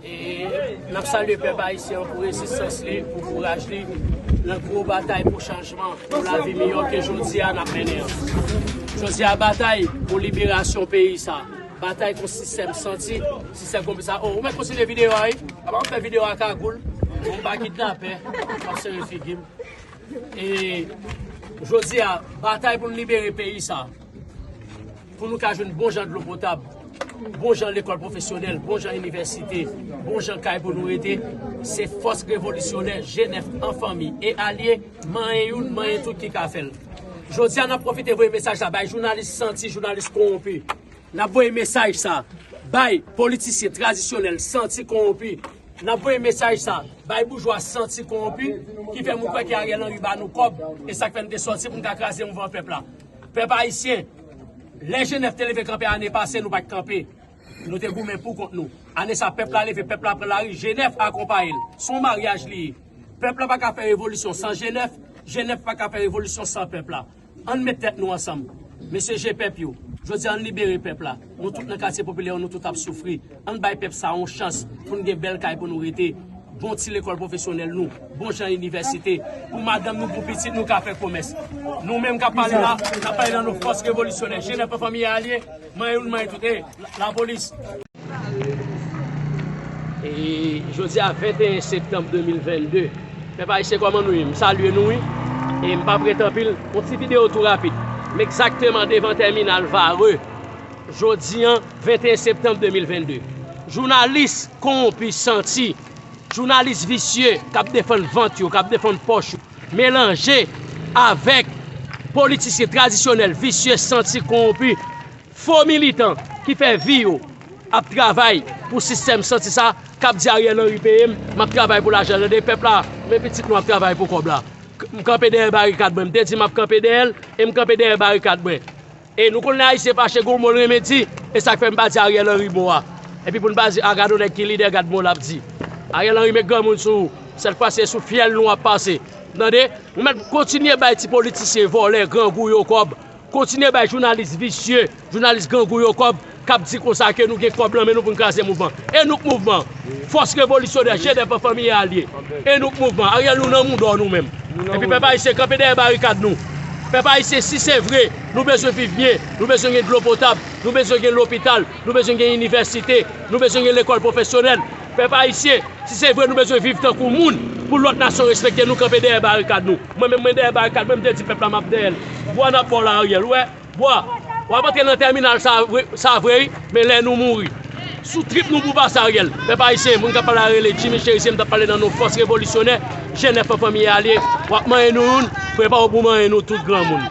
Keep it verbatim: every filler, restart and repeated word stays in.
E n ap salye pèp ayisyen an pou rezistans li, pou kouraj li nan gwo batay pou chanjman, pou lavi miyò ke jodi a n ap mennen an. Jodi a, batay pou liberasyon peyi sa. Batay kont sistèm santi, sistèm konplis sa. O, ou mèt kontinye videyo a, wi. Apa m fè videyo a kagoul. M pa kidnapè. M ap sere figi m. E jodi a, batay pou n libere peyi sa. Pou nou ka jwenn bon jan dlo potab, bon jan lekòl pwofesyonèl, bon jan inivèsite, bon jan kay pou nou rete, se fòs revolisyonè G nèf an fanmi e alye, manyen youn, manyen tout ki ka fè l. Jodi a, n ap pwofite voye mesaj la bay jounalis santi, jounalis kowonpi. N ap voye mesaj sa bay politisyen tradisyonèl santi, kowonpi. N ap voye mesaj sa bay boujwa santi, kowonpi, ki fè nou kwè ke Ariel Henry ba nou kòb, e sa k fè n te sòti pou n ka kraze mouvman pèp la. Pèp ayisyen, lè G nèf te leve kanpe ane pase, nou pa t kanpe. Nou te goumen pou kont nou. Ane sa, pèp la leve, pèp la pran lari, G nèf akonpaye l. Se yon maryaj li ye. Pèp la pa ka fè revolisyon san G nèf, G nèf pa ka fè revolisyon san pèp la. Ann met tèt nou ansanm. Mesye G pèp yo, jodi a ann libere pèp la. Nou tout nan katye popilè yo, nou tout ap soufri. Ann bay pèp sa yon chans pou n gen bèl kay pou nou rete. Bon ti lekòl pwofesyonèl nou, bon jan inivèsite, pou madanm nou, pou pitit nou ka fè komès. Nou menm k ap pale la, n ap pale nan non fòs revolisyonè, G nèf an fanmi e alye, manyen youn, manyen tout, e, la, lapolis. E jodi a, venteyen septanm de mil vennde, pèp ayisyen, kòman nou ye? M salye nou, wi. E m p ap rete anpil, yon ti videyo tou rapid. M egzakteman devan tèminal Varreux, jodi a, venteyen septanm de mil vennde. Jounalis kowonpi santi, jounalis visye k ap defann vant yo, k ap defann pòch yo, melanje avèk politisyen tradisyonèl visye santi, kowonpi, fo militan ki fè vi yo ap travay pou sistèm santi sa, k ap di Ariel Henry peye m, m ap travay pou lajan, tande pèp la, men pitit nou ap travay pou kòb la. M kanpe dèyè barikad mwen, m te di m ap kanpe dèyè l, e m kanpe dèyè barikad mwen. E nou konn lè Ayisyen fache, gon mo l renmen di, e sa k fè m pa di Ariel Henry mo a. Epi pou n pa di, a, gad yon nèg ki lidè, gad mo l ap di. Ariel Henry met granmoun sou ou, sèt fwa se sou fyèl nou w ap pase. Tande? Nou mèt kontinye bay ti politisyen vòlè, grangou yo kòb. Kontinye bay jounalis visye, jounalis grangou yo kòb, k ap di konsa ke nou gen kòb nan men nou pou n kraze mouvman. E nou k mouvman. Fòs revolisyonè, G nèf an fanmi e alye. E nou k mouvman. Ariel, nou nan mouda w nou menm. Epi pèp ayisyen, kanpe dèyè barikad nou. Pèp ayisyen, si se vre, nou bezwen viv byen, nou bezwen gen dlo potab, nou bezwen gen lopital, nou bezwen gen inivèsite, nou bezwen gen lekòl pwofesyonèl. Pèp ayisyen, si se vre nou bezwen viv tankou moun, pou lòt nasyon respekte nou, kanpe dèyè barikad nou. Mwen menm, mwen dèyè barikad mwen, m te di pèp la m ap dèyè l. Bwa n ap ba w la, Ariel, ou wè? Bwa, w ap antre nan tèminal sa vre, sa vre, wi, men lè nou mouri, sou trip nou pou pase, Ariel. Pèp ayisyen, moun k ap pale a rele Jimmy Cherizier, m t ap pale nan non fòs revolisyonè, G nèf an fanmi e alye, w ap manyen nou youn, prepare w pou manyen nou tout granmoun.